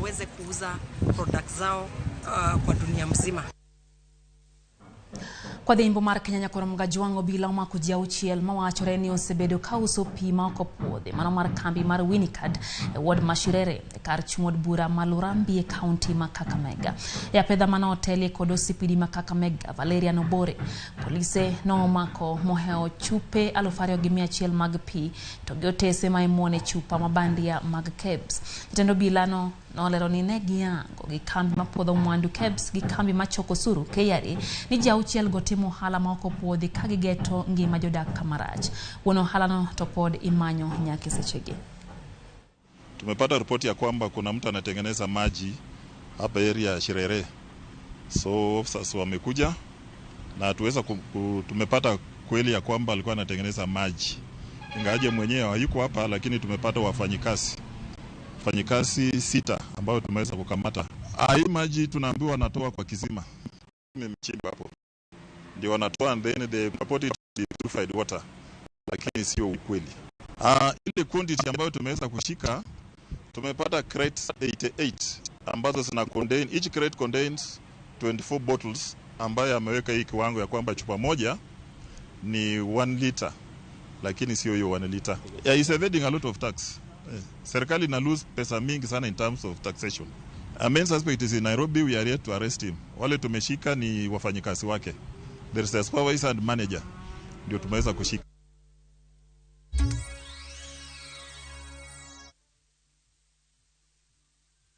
waweze kuuza products zao kwa dunia mzima. Kwa dhimbo mar Kenya nyakoro Mgajwang' obila omako ji auchiel mawachore ni osebedo ka uso pi ma ok opuodhi mano mar kambi mar Winicad e ward ma Shirere e kar chung' od bura ma Lurambi e kaunti ma Kakamega. E apedha mane otelie kod OCPD ma Kakamega Valerian Obore, polise nomako mohewo chupe 2,100 mag pi to gi otese ma imuone chupa mabandia mag KEBS. Jatend obila no nolero ni ne giyango gi kambi mapuodho mwandu KEBS gi kambi machoko osuru KRA ni ji auchiel go timo ohala ma ok opuodhi ka gigeto ngima jodak kamarach. Wuon ohalano to pod imanyo nyaka e sechegi. Tumepata ripoti ya kwamba kuna mtu anatengeneza maji hapa area ya Shirere, so officers wamekuja na tuweza tumepata kweli ya kwamba alikuwa anatengeneza maji, ingawaje mwenyewe hayuko hapa, lakini tumepata wafanyikazi 6 ambao tumeweza kukamata. Hii maji tunaambiwa wanatoa kwa kisima imechimba hapo, ndio wanatoa and then they purport it to be purified water, lakini sio ukweli. Ile quantity ambayo tumeweza kushika, tumepata crates 88 ambazo zina contain, each crate contains 24 bottles, ambayo ameweka hii kiwango ya kwamba chupa moja ni 1 liter, lakini sio hiyo 1 liter. Yeah, is evading a lot of tax. Serikali ina lose pesa mingi sana in terms of taxation. A main suspect is in Nairobi, we are yet to arrest him. Wale tumeshika ni wafanyikazi wake. There is a supervisor and manager ndio tumeweza kushika.